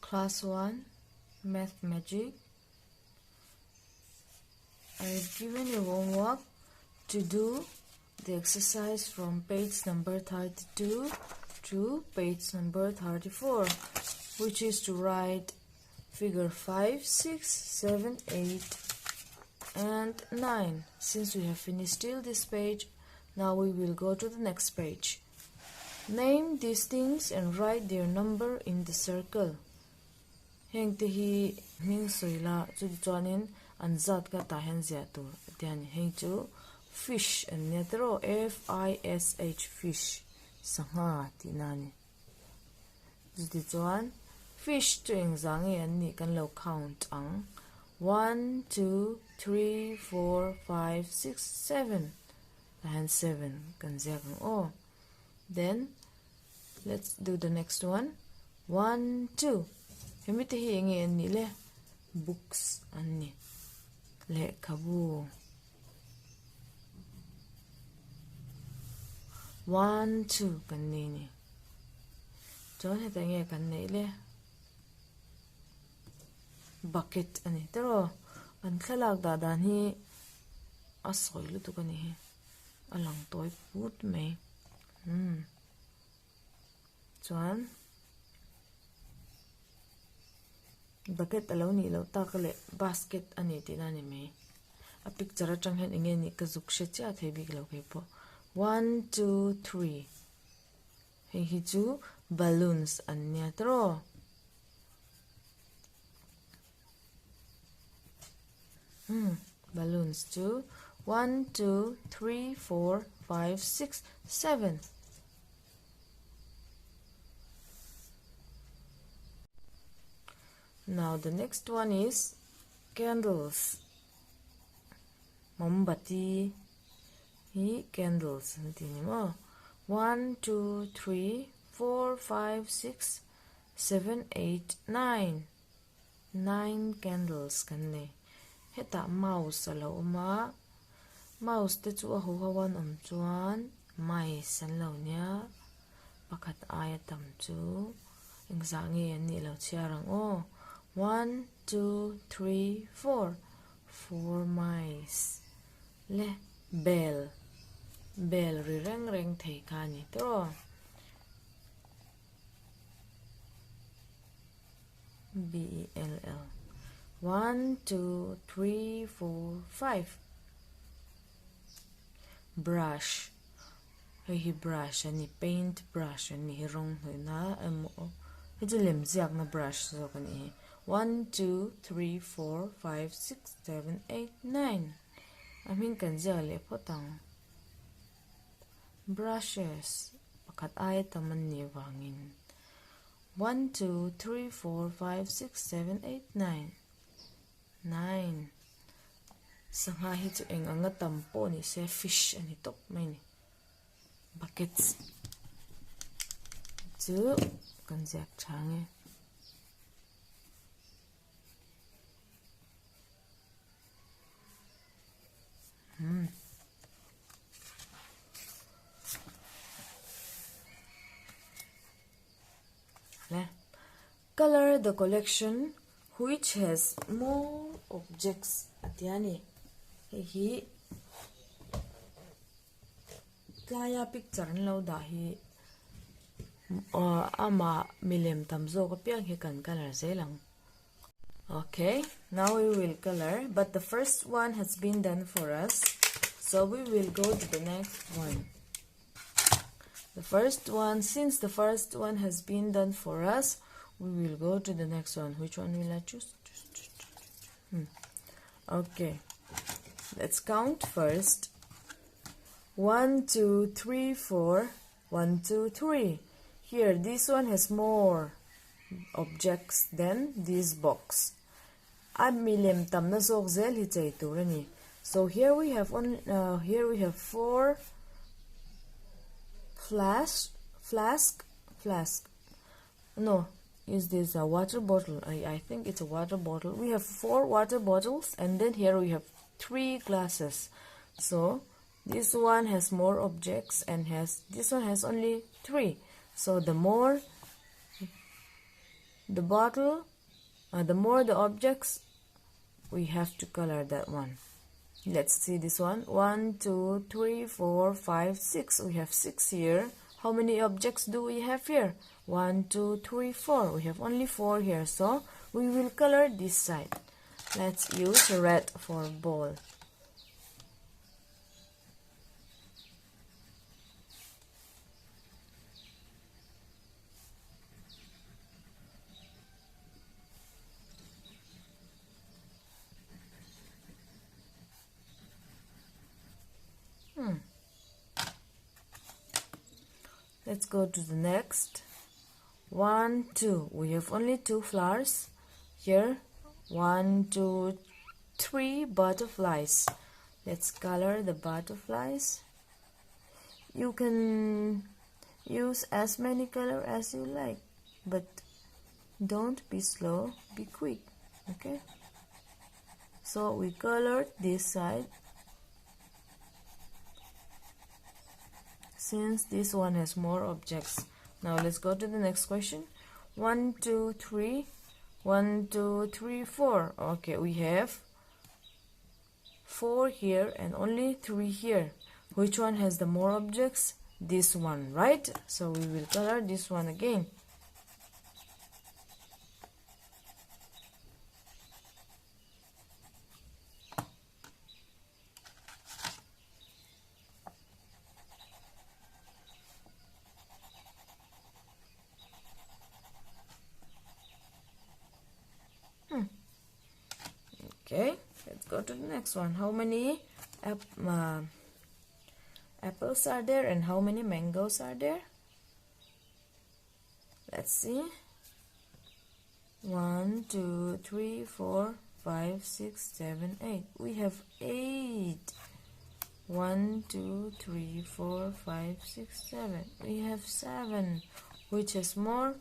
Class 1 Math Magic. I have given you homework to do the exercise from page number 32 to page number 34, which is to write figure 5, 6, 7, 8 and 9. Since we have finished till this page, now we will go to the next page. Name these things and write their number in the circle. Heng te hi hming sawi la chuti chuanin an zat kha tah hian ziah tur a ti a ni. Heng chu fish an nia tiraw F I S H fish sangha tihna a ni. Chuti chuan fish chu engzah nge an nih kan lo count ang one two three four five six seven tah hian seven kan ziak ang aw. Then let's do the next one. One, two. Hemi te hi enge an nih le? Books an ni. Lehkhabu. One, two kan nei ni. Chuan heta enge kan neih le? Bucket a ni tiraw? An thlalak dah dan hi a sawi lutuk a ni hi. A lang tawi put mai. Umm. Chuan bucket a lo nih loh tak a leh basket a ni tihna a ni mai. A picture atang hian eng nge nih ka zuk hre chiah thei bik lo keipawh. One two three hei hi chu balloons an nia tawh. Umm balloons chu one two three four five six seven. Now the next one is candles. Mombati hi candles an ti ni maw. One, two, three, four, five, six, seven, eight, nine. Nine candles kan nei. Hetah mouse a lo awm a, mouse te chu a ho ho an awm chuan mice an lo nia, pakhat aia tam chu engzah nge an nih lo chhiar ang aw, one two three four, four mice le bell, bell ri reng reng thei kha a ni tawh. B E L L One two three four five Brush Hei hi brush a ni paint brush an nih hi rawng hnawihna emaw hei chu lem ziakna brush zawk a nih hi one two three four five six seven eight nine a hming kan ziak leh phawt ang brushes pakhat aia tam an nih avangin. One two three four five six seven eight nine nine sangha hi chu eng anga tam pawh ni se fish a ni tawp mai a ni buckets chu kan ziak tha ang e. Hmm. Colour the collection which has more objects a ti a ni. Hei hi tlaia picture an lo dah hi amah milem tam zawk apiang hi kan colour zel ang. Okay, now we will colour but the first one has been done for us so we will go to the next one. The first one, since the first one has been done for us, we will go to the next one. Which one will I choose? Hmm. Okay, let's count first. 1, 2, 3, 4, 1, 2, 3. Here, this one has more objects than this box. A milem tamna zawk zel hi chei tur a ni. So here we have on uh, here we have four flask flask flask. No, is this a water bottle? I, I think it's a water bottle. We have four water bottles and then here we have three glasses. So this one has more objects and has this one has only three. So the more the bottle, uh, the more the objects, we have to color that one. Let's see this one. 1, 2, 3, 4, 5, 6. We have 6 here. How many objects do we have here? 1, 2, 3, 4. We have only 4 here. So we will color this side. Let's use red for ball. Hmm. Let's go to the next. 1, 2. We have only 2 flowers here. 1, 2, 3 butterflies. Let's color the butterflies. You can use as many color as you like, but don't be slow, be quick. Okay, so we colored this side. Since this one has more objects. Now let's go to the next question. 1, 2, 3, 1, 2, 3, 4. Okay, we have 4 here and only 3 here. Which one has the more objects? This one, right? So we will color this one again. Okay, let's go to the next one. How many apples are there and how many mangoes are there? Let's see. 1, 2, 3, 4, 5, 6, 7, 8. We have 8. 1, 2, 3, 4, 5, 6, 7. We have 7. Which is more?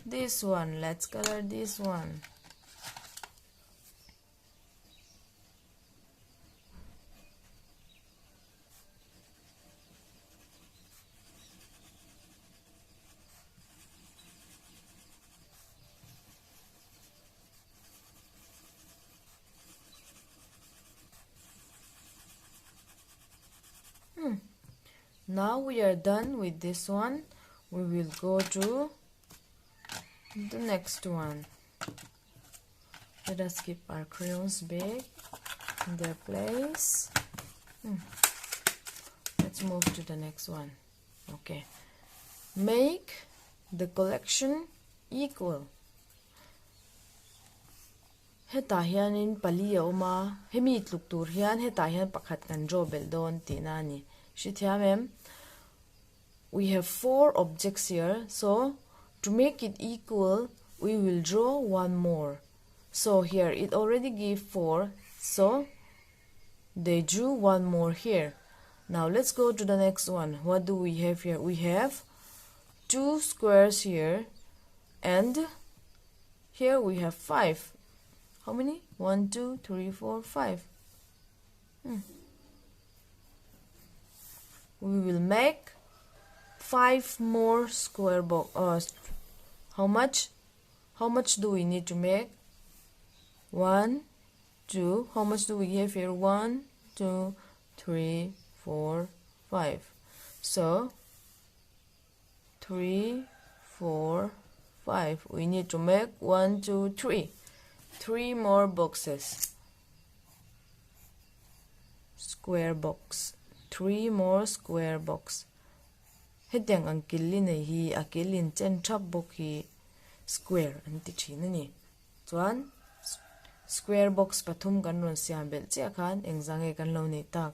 This one. Let's color this one. Now we are done with this one. We will go to the next one. Let us keep our crayons back in their place. Let's move to the next one. Okay. Make the collection equal. Hetah hianin pali a awm a, hemi tluk tur hian hetah hian pakhat kan draw belh dawn tihna a ni. Hrethiam em? We have 4 objects here, so to make it equal, we will draw one more. So here it already gave 4, so they drew one more here. Now let's go to the next one. What do we have here? We have 2 squares here, and here we have 5. How many? 1, 2, 3, 4, 5. We will make 5 more square box. How much? How much do we need to make? 1, 2. How much do we have here? 1, 2, 3, 4, 5. So 3, 4, 5. We need to make 1, 2, 3. 3 more boxes. Square box. 3 more square box. Hetiang ang kil li nei hi a kil in chen thap bawk hi square an ti thin a ni. Chuan square box pathum kan rawn siam belh chiah khan engzah nge kan lo neih tak?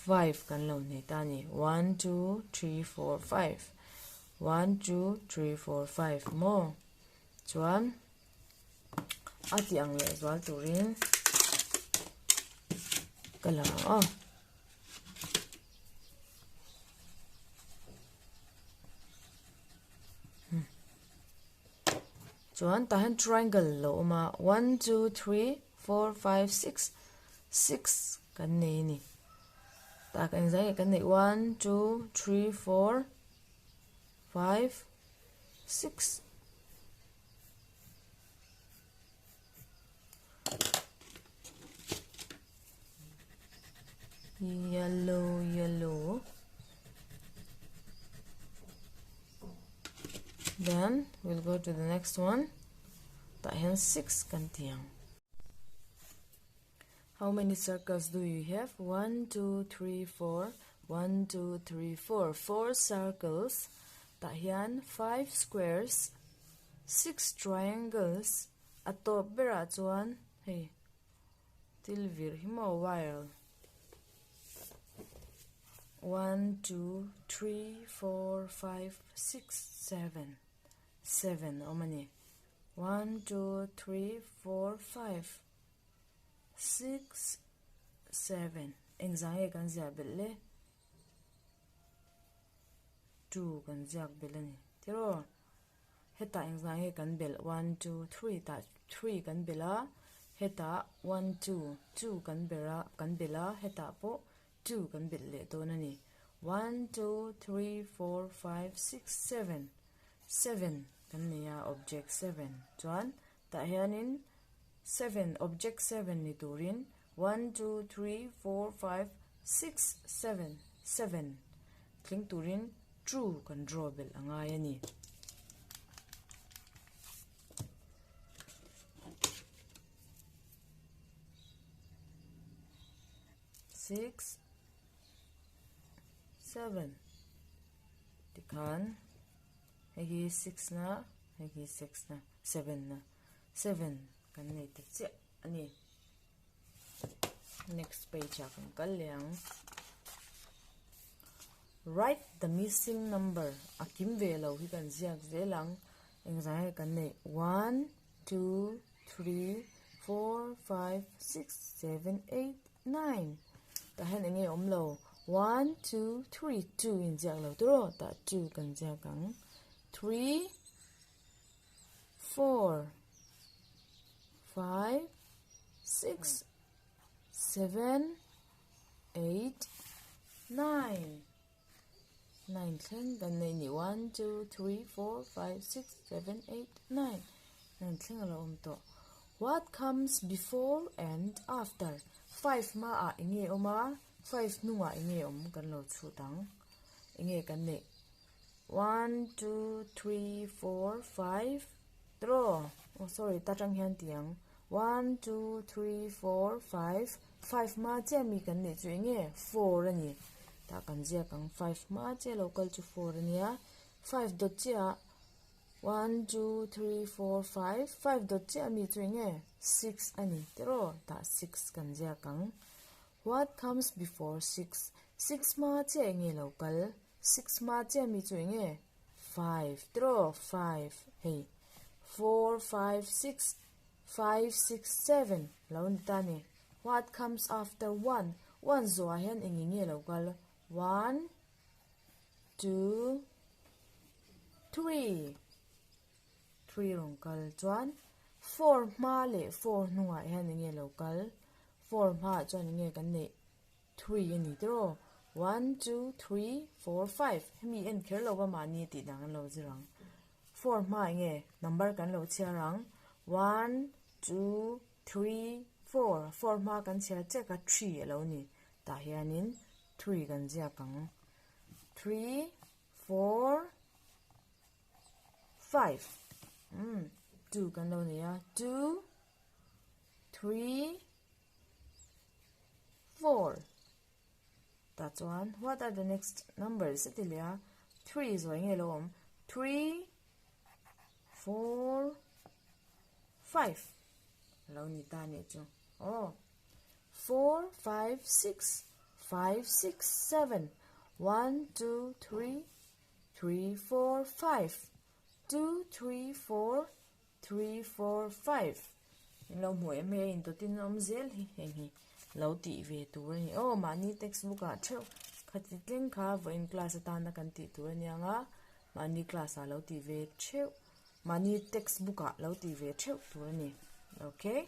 5 kan lo nei ta a ni. 1, 2, 3, 4, 5. 1, 2, 3, 4, 5 maw? Chuan a tih ang leh zual turin ka la a. Chuan tah hian triangle lo awm a, 1, 2, 3, 4, 5, 6, 6 kan nei a ni. Tah engzah nge kan neih 1, 2, 3, 4, 5, 6. Yellow yellow. Then we'll go to the next one. Tah hian 6 kan ti ang. How many circles do you have? 1, 2, 3, 4. 1, 2, 3, 4. 4 circles. Tah hian 5 squares. 6 triangles. A tawp berah chuan hei thil vir hi maw wire. 1, 2, 3, 4, 5, 6, 7. 7 a awm a ni. 1, 2, 3, 4, 5. 6, 7. Engzah nge kan ziah belh le? 2 kan ziak belh a ni. Tiraw? Hetah engzah nge kan belh? 1, 2, 3 tah 3 kan belh a, hetah 1, 2, 2 kan ber a, kan belh a, hetah pawh 2 kan belh leh dawn a ni. 1, 2, 3, 4, 5, 6, 7. 7 kan nei a, object 7. Chuan tah hianin 7, object 7 ni turin 1, 2, 3, 4, 5, 6, 7, 7 tling turin 2 kan draw belh a ngai a ni. Six, seven tikhan hei hi six na hei hi six na seven na seven kan nei ta chiah a ni. Next page ah kan kal leh ang. Write the missing number a kim ve lo hi kan ziak zel ang engzah nge kan neih one two three four five six seven eight nine tah hian eng nge awm lo one two three two inziak lo tur aw tah two kan ziak ang three four, five, six, seven, eight, nine. Nine thleng kan nei ni. One, two, three, four, five, six, seven, eight, nine. Nine thleng a lo awm tawh. What comes before and after? Five hmaah eng nge awm a? Five hnungah eng nge awm kan lo chhut ang. Eng nge kan neih? One, two, three, four, five, draw. Oh, sorry, ta tang hian ti ang. One, two, three, four, five. Five ma che mi kan nei chu enge? Four ani. Ta kan ziak ang. Five ma che lo kal chu four ania. Five dot che a. One, two, three, four, five. Five dot che mi chu enge? Six ani. Tero, ta six kan ziak ang. What comes before six? Six ma che enge lo kal? Six hma chiah mi chu eng nge? Five tiraw? Five hei four five six five six seven lo ni ta ni. What comes after one? One zawhah hian eng eng nge lo kal? One two three three rawn kal chuan four hma leh four hnungah hian eng nge lo kal? Four hmaah chuan eng nge kan neih? Three a ni tiraw? One, two, three, four, five. Hemi en kher lo va mahni tih dang an lo zir ang. Four hma eng nge? Number kan lo chhiar ang. One, two, three, four. Four hma kan chhiar chiah kha three a lo ni. Tah hianin three kan ziak ang. Three, four, five. Umm, two kan lo nei a. Two, three, Four. Tah chuan what are the next numbers a ti leh a, three zawi nge lo awm, three, four, five a lo ni ta nih chu aw. Four, five, six, five, six, seven, one, two, three, three, four, five, two, three, four, Three, four, five in lo hmu em hei in dawtin a awm zel hi heng hi lo tih ve tur a ni aw mahni textbook ah theuh khati tleng kha vawiin class atana kan tih tur a nia nga mahni class ah lo tih ve theuh mahni textbook ah lo tih ve theuh tur a ni okay.